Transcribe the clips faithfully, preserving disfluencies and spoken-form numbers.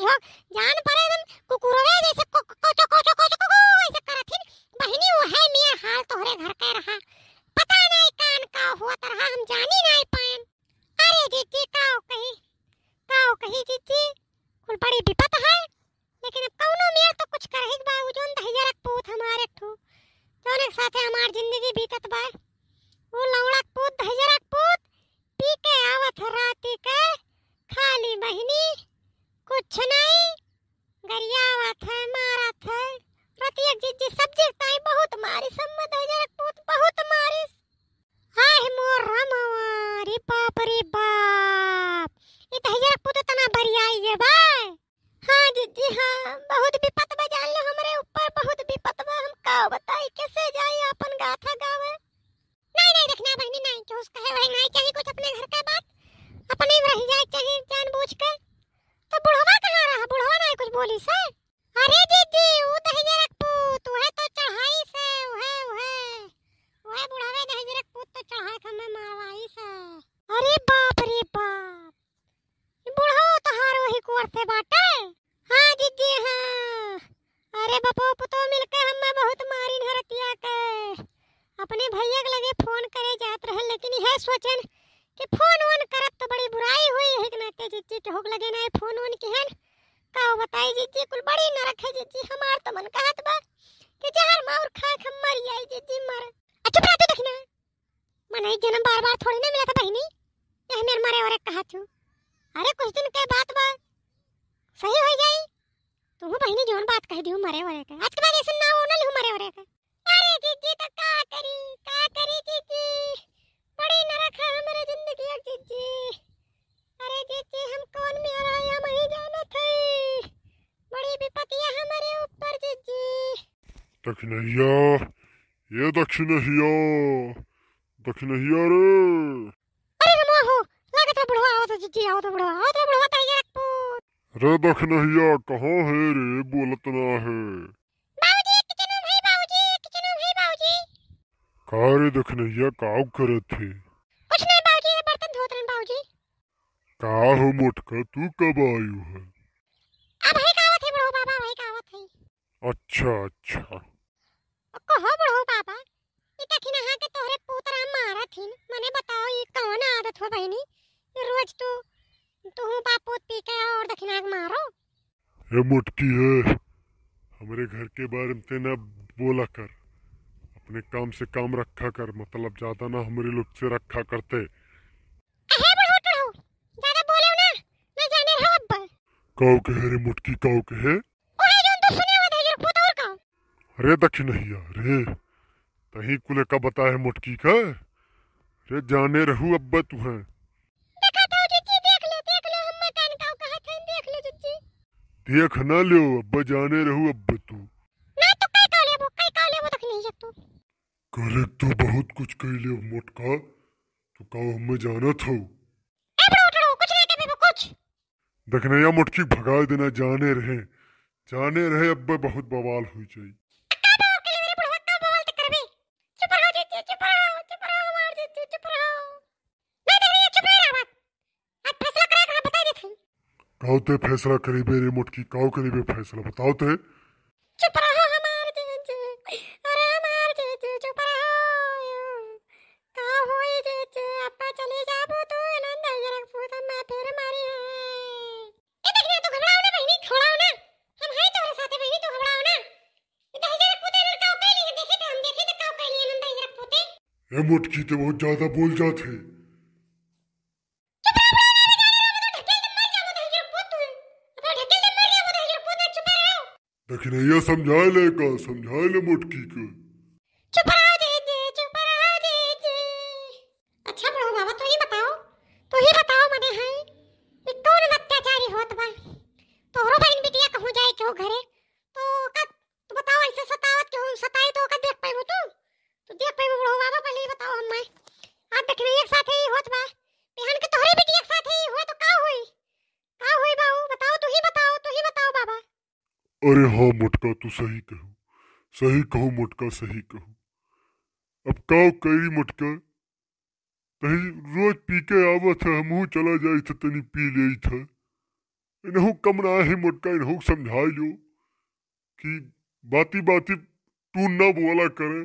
को, जान परे एकदम कुकुरवे जैसे को, को, कोचो, कोचो, कोचो, को, को, ऐसे करत हिन। बहिनी, उहे मिया हाल तोहरे घर के रहा। पता नाई कान का होत रहा, हम जानी नाई पाएन। अरे जिज्जी, काव कही, काव कही जिज्जी, कुल बड़ी विपत है। लेकिन अब कौनो मेर तो कुछ करही के बा। उ जौन दहिजरक पूत हमार एक ठो, जौन एक साथे हमार जिंदगी बीतत बा, उ लौड़क पूत, दहिजरक पूत पी के आवत है राती के, खाली बहिनी, कुछ नहीं, गरियावत है, मारत है। रतिया जिज्जी सब्जी ताई बहुत मारिस, हम्मे दहिजरक पूत बहुत मारिस। आह मोर रमवा, रे बाप रे बाप, ई दहिजरक पूत इतना बरियाई है बा। हाँ जिज्जी हाँ, बहुत विपत बा, जान लो हमरे ऊपर बहुत विपत बा। हम का बताई, कैसे जाई आपन गाथा गावे। नहीं नहीं, देखना बहिनी, नहीं केहू से कहे वही नहीं चाहिए कुछ, अपने घर का बात अपने में रह जाए चाहिए जानबूझ के। तो बुढ़वा कहाँ रहा, बुढ़वा नहीं कुछ बोलिस? अरे जिज्जी, उ दहिजरक पूत, उहे तो चढ़ाइस, उहे, उहे, उहे बुढ़वे दहिजरक पूत तो चढ़ाई के हमें मारवाइस। अरे बाप रे बाप, ई बुढ़ऊ तोहार वही कुंवर से बाटे? हाँ जिज्जी हाँ। अरे बपो पुतो मिलके हम्मे बहुत मारिन है रतिया के। अपने भैया के लगे फोन करे जात रहन, लेकिन यह सोचन कि फोन वोन करब तो बड़ी बुराई हुई, यही के नाते जिज्जी केहू के लगे नाई फोन वोन किहन। का बताई जिज्जी, कुल बड़ी नरक है जिज्जी। हमार तो मन कहत बा कि जहर माउर खाए के हम मर जाई जिज्जी, मर। अच्छा बात देखना, मनई जनम बार बार थोड़ी ना मिलत बहिनी। यह मेर मरे वरे कहा तू। अरे कुछ दिन के बात बा, सही हो जाई। तू बहिनी जौन बात कह दियो मरे वरे के, आज के बाद ऐसे ना हो ना लिहू मरे वरे के। अरे जिज्जी तो का करी, का करी जिज्जी, बड़ी नरक है हमरे जिंदगी अब जिज्जी। अरे जिज्जी हम कौन मेर आया वही जानत है, बड़ी विपतिया हमरे ऊपर जिज्जी। दखिनहिया, ये दखिनहिया, दखिनहिया रे। अरे रमवा हो, लागत है बुढ़वा आवत है, जिज्जी आवत है बुढ़वा, आवत है बुढ़वा, ताई के रखपूत। रे दखिनहिया, कहाँ है रे, बोलत ना है। बाबूजी, किचन में भाई, बाबूजी, किचन में भाई, बाबूजी। का रे दखिनहिया, का करत है? कुछ नहीं बाबूजी, ये बर्तन धोत रहन बाबूजी। का हो मोटका, तू कब आयु है? अब भाई का आवत है बुढ़वा बाबा, भाई का आवत है। अच्छा, अच्छा। कहो बुढ़ऊ बाबा, ई दखिनहा के तोहरे पूत राम मारत हिन, मने बताओ ई कौन आदत हो बहिनी? ई रोज तू, तू बाप पूत पी के और दखिनहा के मारो। ए मोटकी है, हमरे घर के बारे में ते ना बोला कर, अपने काम से काम रखा कर, मतलब ज्यादा ना हमरे लोग से रखा करते। अहे बुढ़ऊ टुढ़ऊ, ज्यादा बोले ना, ना जाने रहो अब्बा। काऊ कहे रे मोटकी, काऊ कहे? ओए जौन तू सुने हुआ दहिजर पूत और का? अरे दखिनहिया रे, तही कुले का बताए मोटकी का? रे जाने रहू अब्बा तू है। देखा तो जिज्जी, देख ले, देख ले, हम्मा कान काऊ कहा था, देख ले जिज्जी। देख ना लियो अब्बा, जाने रहू अब्बा तू। ना तो कई काऊ लेबो, कई काऊ लेबो दखिनहिया तू। करे तू बहुत कुछ कई ले मोटका, तू काऊ हमें जानत हो। ए बुढ़ऊ टुढ़ऊ, कुछ नहीं कबे कुछ। दखिनहिया मोटकी भगा देना, जाने रहे, जाने रहे, अब्बे बहुत बवाल हुई जाई। का बवाल के लिए मेरे बुढ़वा, का बवाल ते करबे? चुप रहो जिज्जी, चुप रहो, चुप रहो, हमार जिज्जी, चुप रहो। ना दखिनहिया, चुप रहो, बात। आज फैसला करे के बता देत हई। काऊ ते फैसला करीबे रे मोटकी, काऊ करीबे फैसला, बताओ ते। चुप रहो हमार जिज्जी, अरे हमार जिज्जी, चुप रहो। का होई जिज्जी, अब्बा चली जाबो तू, नंद जरक पूत में फिर मारी है। ए दखिनहिया, तू घबराओ ना बहिनी, घबराओ ना। हम हैं तोहरे साथे बहिनी, तू घबराओ ना। ए दहिजरक पूते लड़का उकैली है, देखे तो हम देखे तो का उकैली है नंद दहिजरक पूते। ए मोटकी ते बहुत ज्यादा बोल जात है। चुप रहो, बुढ़ऊ बाबा, जाने रहो, वो तो ढकेल दे मर जाबो दहिजरक पूत तू। अपना ढकेल दे मर जाबो दहिजरक पूत, चुप रहो। दखिनहिया समझाए ले का, समझाए ले मोटकी के। चुप रहो जिज्जी, चुप रहो जिज्जी। अच्छा बुढ़ऊ बाबा, तू ही बताओ, तू ही बताओ मने है, ई कौन अत्याचारी होत बा? तोहरो बहिन बिटिया कहूँ जाए केहू घरे, तो का, तू बताओ, ऐसे सतावत केहू सताई तो का देख पाइबू तू? तू देख पाइबू बुढ़ऊ बाबा, पहले ही बताओ हम्मे। आज दखिनहिया के साथे ही होत बा, बिहान के तोहरे बिटिया के साथे ही होए तो का होई? का होई बाऊ? बताओ, तू ही बताओ, तू ही बताओ बाबा। अरे हाँ मोटका, तू सही कहू, सही कहू मोटका, सही कहू। अब का करी मोटका, तही रोज पी के आवत है, हमहू चला जाई थे, तनी पी लेई थे। इनहू कम ना है मोटका, इनहू समझाइ लो कि बाती बाती टून ना बोला करे।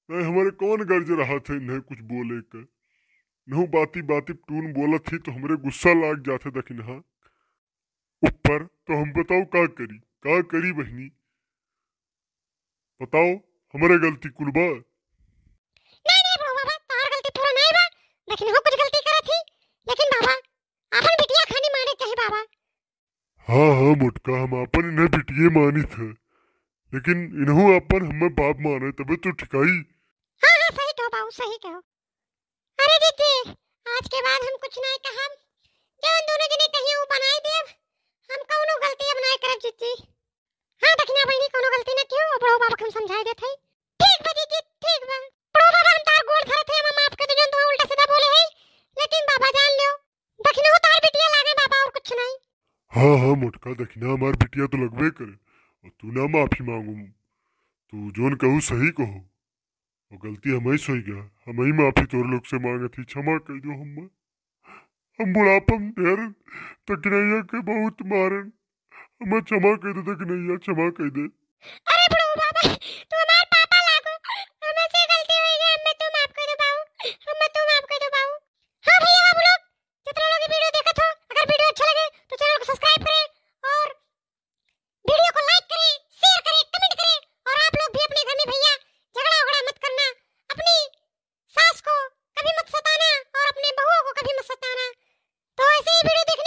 नहीं, हमरे कौन गर्ज रहत है इन्हें कुछ बोले के। इनहू बाती बाती टून बोलत ही तो हमरे गुस्सा लाग जात है दखिनहा ऊपर। तो हम बताओ का करी, का करी बहिनी? बताओ, हमरे गलती कुल बा? नहीं, नहीं, बड़ो बाबा, तोहार गलती पूरा नहीं बा। दखिनहो कुछ गलती करत ही, लेकिन बाबा, आपन बिटिया खानी माने के है बाबा। हाँ, हाँ, मोटका, हम आपन इन्हें बिटिये मानित है, लेकिन इनहू आपन हमें बाप माने, तबे तो ठिकाई। हाँ, हाँ, सही कहो बाबू, सही कहो। अरे जीजी, आज के बाद हम कुछ नहीं कहब। जवन दोनों जने कहिए वो बनाई देब। हम कौनो गलती अब नहीं करब जीजी। हाँ दखिना बहिनी, कौनो गलती न कियो, बड़ो बाबा के हम समझाई देत हई। ठीक बा जीजी, ठीक बा। बड़ो बाबा, हम तार गोड़ धरत हई, हम माफ कर दे, जौन तो उल्टा सीधा बोले हई, लेकिन बाबा जान लियो, दखिना हो तार बिटिया लागे बाबा, और कुछ नहीं। हाँ, हाँ, मोटका, दखिना हमार बिटिया तो लगबे करे, और तू ना माफी मांगू, तू जौन कहू सही कहो। और गलती हमही से होई गया, हमही माफी तोर लोग से मांगत ही, क्षमा कर दो हम्मा। हम बुढ़ापा में ढेर दखिनैया के बहुत मारन, हम्मा क्षमा कर दे दखिनैया, क्षमा कर दे। अरे बड़ो बाबा, तू हमार पापा लागो, हमसे गलती होई गई, हमें तू माफ कर दो बाबू, हमें तू माफ कर दो बाबू। हाँ भैया बाबू लोग, जितना लोग ये वीडियो देखत हो, अगर वीडियो अच्छा लगे तो चैनल को सब्सक्राइब करें और वीडियो को लाइक करें, शेयर करें, कमेंट करें। और आप लोग भी अपने घर में भैया झगड़ा वगड़ा मत करना, अपनी सास को कभी मत सताना और अपने बहुओं को कभी मत सताना। तो ऐसे ही वीडियो देखने